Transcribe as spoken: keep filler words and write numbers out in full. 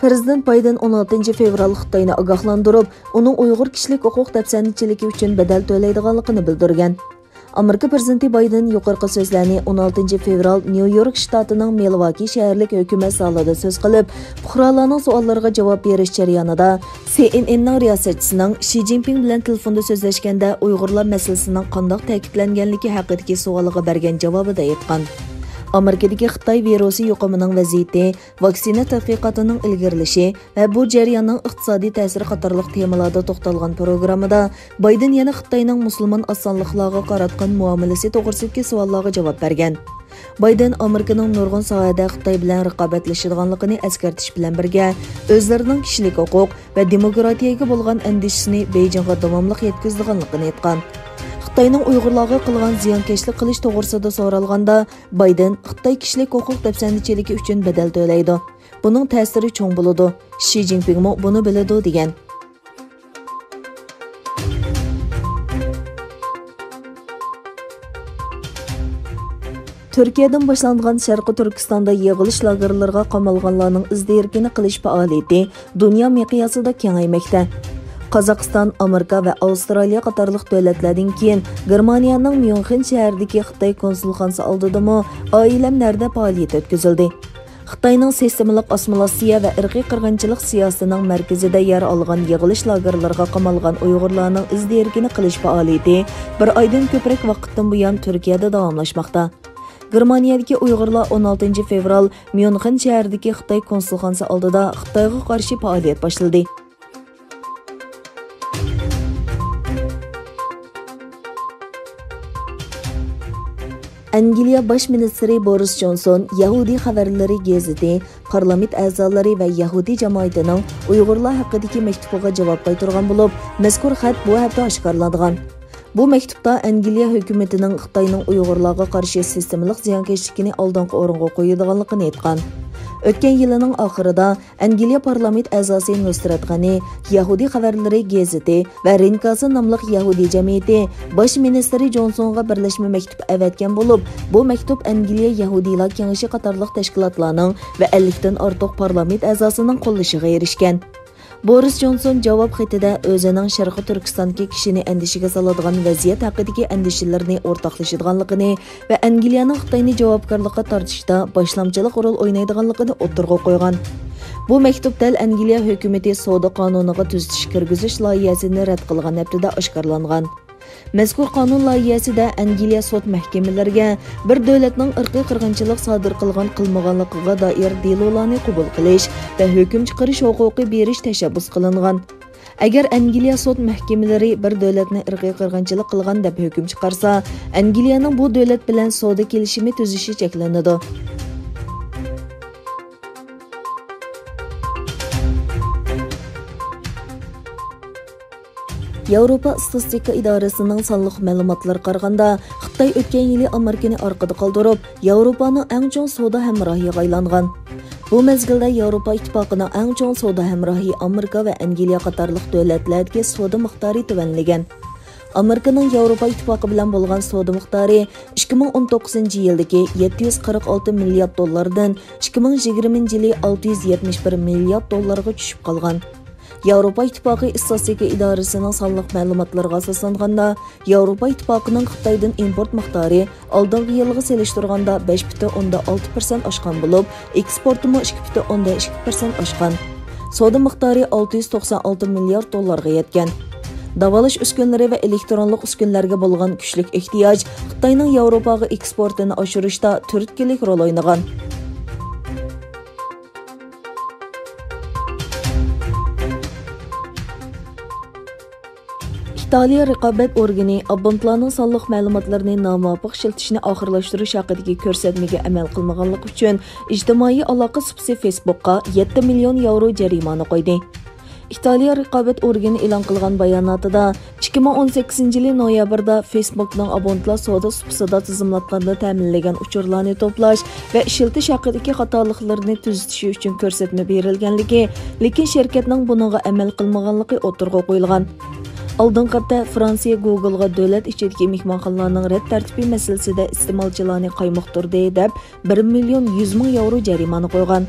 پىرېزىدېنت بايدېن ئون ئالتىنچى فېۋرال خىتاينى ئاگاھلاندۇرۇپ، ئۇنىڭ ئۇيغۇر كىشىلىك ھوقۇق دەپسەندىچىلىكى ئۈچۈن بەدەل تۆلەيدىغانلىقىنى بىلدۈرگەن. ئامېرىكا پىرېزىدېنتى بايدېن يۇقىرىقى سۆزلەرنى ئون ئالتىنچى فېۋرال نيۇ يورك شتاتىنىڭ مىلۋاكى شەھەرلىك ھۆكۈمەت زالىدا سۆز قىلىپ، پۇقرالارنىڭ سوئاللىرىغا جاۋاب بېرىش جەريانىدا سى ئېن ئېننىڭ رىياسەتچىسىنىڭ شى جىنپىڭ بىلەن تېلېفوندا سۆزلەشكەندە ئۇيغۇرلار مەسىلىسىنىڭ قانداق تەكىتلەنگەنلىكى ھەققىدىكى سوئالىغا بەرگەن جاۋابىدا ئېيتقان. ئامېرىكىدىكى خىتاي ۋىرۇسى يۇقۇمىنىڭ ۋەزىيىتى، ۋاكسىنا تەتقىقاتىنىڭ ئىلگىرىلىشى ۋە بۇ جەرياننىڭ ئىقتىسادىي تەسىرى قاتارلىق تېمىلاردا توختالغان پروگراممىدا بايدېن يەنە خىتاينىڭ مۇسۇلمان ئاز سانلىقلارغا قاراتقان مۇئامىلىسى توغرىسىدىكى سوئاللارغا جاۋاب بەرگەن. بايدېن ئامېرىكىنىڭ نۇرغۇن ساھەدە خىتاي بىلەن رىقابەتلىشىدىغانلىقىنى ئەسكەرتىش بىلەن بىرگە، ئۆزلىرىنىڭ كىشىلىك ھوقۇق ۋە دېموكراتىيەگە بولغان ئەندىشىسىنى بېيجىڭغا داۋاملىق يەتكۈزىدىغانلىقىنى ئېيتقان. خىتاينىڭ ئۇيغۇرلارغا قىلغان زىيانكەشلىك قىلىش توغرىسىدا سورالغاندا، بايدېن خىتاي كىشىلىك ھوقۇق دەپسەندىچىلىكى ئۈچۈن بەدەل تۆلەيدۇ. بۇنىڭ تەسىرى چوڭ بولىدۇ. شى جىنپىڭمۇ بۇنى بىلىدۇ، دېگەن. تۈركىيەدىن باشلانغان شەرقىي تۈركىستاندا يىغىلىش لاگېرلىرىغا قامالغانلارنىڭ ئىز دېرىكىنى قىلىش پائالىيىتى دۇنيا مىقياسىدا كېڭەيمەكتە. قازاقىستان، ئامېرىكا ۋە ئاۋسترالىيە قاتارلىق دۆلەتلەردىن كېيىن، گېرمانىيەنىڭ ميۇنخېن شەھىرىدىكى خىتاي كونسۇلخانىسى ئالدىدىمۇ ئائىلەم نەدە پائالىيىتى ئۆتكۈزۈلدى. خىتاينىڭ سىستېمىلىق ئاسسىمىلياتسىيە ۋە ئىرقىي قىرغىنچىلىق سىياسىتىنىڭ مەركىزىدە يەر ئالغان يىغىلىش لاگېرلىرىغا قامالغان ئۇيغۇرلارنىڭ ئىز دېرىكىنى قىلىش پائالىيىتى بىر ئايدىن كۆپرەك ۋاقىتتىن بۇيان تۈركىيەدە داۋاملاشماقتا. گېرمانىيەدىكى ئۇيغۇرلار ئون ئالتىنچى فېۋرال ميۇنخېن شەھىرىدىكى خىتاي كونسۇلخانىسى ئالدىدا خىتايغا قارشى پائالىيەت باشلىدى. ئەنگلىيە باش مىنىستىرى بورىس جونسون يەھۇدىي خەۋەرلىرى گېزىتى، پارلامېنت ئەزالىرى ۋە يەھۇدىي جامائىتىنىڭ ئۇيغۇرلار ھەققىدىكى مەكتۇبىغا جاۋاب قايتۇرغان بولۇپ، مەزكۇر خەت بۇ ھەپتە ئاشكارىلانغان. بۇ مەكتۇپتا ئەنگلىيە ھۆكۈمىتىنىڭ خىتاينىڭ ئۇيغۇرلارغا قارشى سىستېمىلىق زىيانكەشلىكىنى ئالدىنقى ئورۇنغا قويىدىغانلىقىنى ئېيتقان. ئۆتكەن يىلىنىڭ ئاخىرىدا ئەنگلىيە پارلامېنت ئەزاسى نۇسرەت غەنى يەھۇدىي خەۋەرلىرى گېزىتى ۋە رېنكاسى ناملىق يەھۇدىي جەمئىيىتى باش مىنىستىرى جونسونغا بىرلەشمە مەكتۇپ ئەۋەتكەن بولۇپ، بۇ مەكتۇپ ئەنگلىيە يەھۇدىيلار كېڭىشى قاتارلىق تەشكىلاتلارنىڭ ۋە ئەللىكتىن ئارتۇق پارلامېنت ئەزاسىنىڭ قوللىشىغا ئېرىشكەن. بورىس جونسون جاۋاب خېتىدە ئۆزىنىڭ شەرقىي تۈركىستاندىكى كىشىنى ئەندىشىگە سالىدىغان ۋەزىيەت ھەققىدىكى ئەندىشىلىرىنى ئورتاقلىشىدىغانلىقىنى ۋە ئەنگلىيەنىڭ خىتاينى جاۋابكارلىققا تارتىشتا باشلامچىلىق رول ئوينايدىغانلىقىنى ئوتتۇرىغا قويغان. بۇ مەكتۇپ دەل ئەنگلىيە ھۆكۈمىتى سودا قانۇنىغا تۈزىتىش كىرگۈزۈش لايىھەسىنى رەت قىلغان ھەپتىدە ئاشكارىلانغان. مەزكۇر قانۇن لايىھەسىدە ئەنگلىيە سوت مەھكىمىلىرىگە بىر دۆلەتنىڭ ئىرقىي قىرغىنچىلىق سادىر قىلغان-قىلمىغانلىقىغا دائىر دېلولارنى قوبۇل قىلىش ۋە ھۆكۈم چىقىرىش ھوقۇقى بېرىش تەشەببۇس قىلىنغان. ئەگەر ئەنگلىيە سوت مەھكىمىلىرى بىر دۆلەتنى ئىرقىي قىرغىنچىلىق قىلغان دەپ ھۆكۈم چىقارسا، ئەنگلىيەنىڭ بۇ دۆلەت بىلەن سودا كېلىشىمى تۈزۈشى چەكلىنىدۇ. ياۋروپا ئىستاتىستىكا ئىدارىسىنىڭ سانلىق مەلۇماتلىرىغا قارىغاندا، خىتاي ئۆتكەن يىلى ئامېرىكىنى ئارقىدا قالدۇرۇپ، ياۋروپانىڭ ئەڭ چوڭ سودا ھەمراھىغا ئايلانغان. بۇ مەزگىلدە ياۋروپا ئىتتىپاقىنىڭ ئەڭ چوڭ سودا ھەمراھى ئامېرىكا ۋە ئەنگلىيە قاتارلىق دۆلەتلەردىكى سودا مىقدارى تۆۋەنلىگەن. ئامېرىكىنىڭ ياۋروپا ئىتتىپاقى بىلەن بولغان سودا مىقدارى ئىككى مىڭ ئون توققۇزىنچى يىلدىكى يەتتە يۈز قىرىق ئالتە مىليارد دوللاردىن ئىككى مىڭ يىگىرمىنچى يىلى ئالتە يۈز يەتمىش بىر مىليارد دوللارغا چۈشۈپ قالغان. ياۋروپا ئىتتىپاقى ئىستاتىستىكا ئىدارىسىنىڭ سانلىق مەلۇماتلىرىغا ئاساسلانغاندا، ياۋروپا ئىتتىپاقىنىڭ خىتايدىن ئىمپورت مىقدارى ئالدىنقى يىلغا سېلىشتۇرغاندا بەش پۈتۈن ئوندىن ئالتە پىرسەنت ئاشقان بولۇپ، ئېكسپورتىمۇ ئىككى پۈتۈن ئوندىن ئىككى پىرسەنت ئاشقان. سودا مىقدارى ئالتە يۈز توقسان ئالتە مىليارد دوللارغا يەتكەن. داۋالاش ئۈسكۈنىلىرى ۋە ئېلېكترونلۇق ئۈسكۈنىلەرگە بولغان كۈچلۈك ئېھتىياج خىتاينىڭ ياۋروپاغا ئېكسپورتىنى ئاشۇرۇشتا تۈرتكىلىك رول ئوينىغان. ئىتالىيە رىقابەت ئورگىنى ئابونتلارنىڭ سانلىق مەلۇماتلىرىنى نامۇۋاپىق ئىشلىتىشنى ئاخىرلاشتۇرۇش ھەققىدىكى كۆرسەتمىگە ئەمەل قىلمىغانلىقى ئۈچۈن ئىجتىمائىي ئالاقە سۇپىسى فېيسبۇكقا يەتتە مىليون ياۋرو جەرىمانە قويدى. ئىتالىيە رىقابەت ئورگىنى ئېلان قىلغان باياناتىدا، ئىككى مىڭ ئون سەككىزىنچى يىلى نويابىردا فېيسبۇكنىڭ ئابونتلار سودا سۇپىسىدا تىزىملاتقاندا تەمىنلىگەن ئۇچۇرلارنى توپلاش ۋە ئىشلىتىش ھەققىدىكى خاتالىقلىرىنى تۈزىتىشى ئۈچۈن كۆرسەتمە بېرىلگەنلىكى، لېكىن شىركەتنىڭ بۇنىڭغا ئەمەل قىلمىغانلىقى ئوتتۇرىغا قويۇلغان. ئالدىنقى ھەپتە فرانسىيە گوگولغا دۆلەت ئىچىدىكى مېھمانخانىلارنىڭ رەت تەرتىپى مەسىلىسىدە ئىستېمالچىلارنى قايمۇقتۇردى، دەپ، بىر مىليون يۈز مىڭ ياۋرو جەرىمانە قويغان.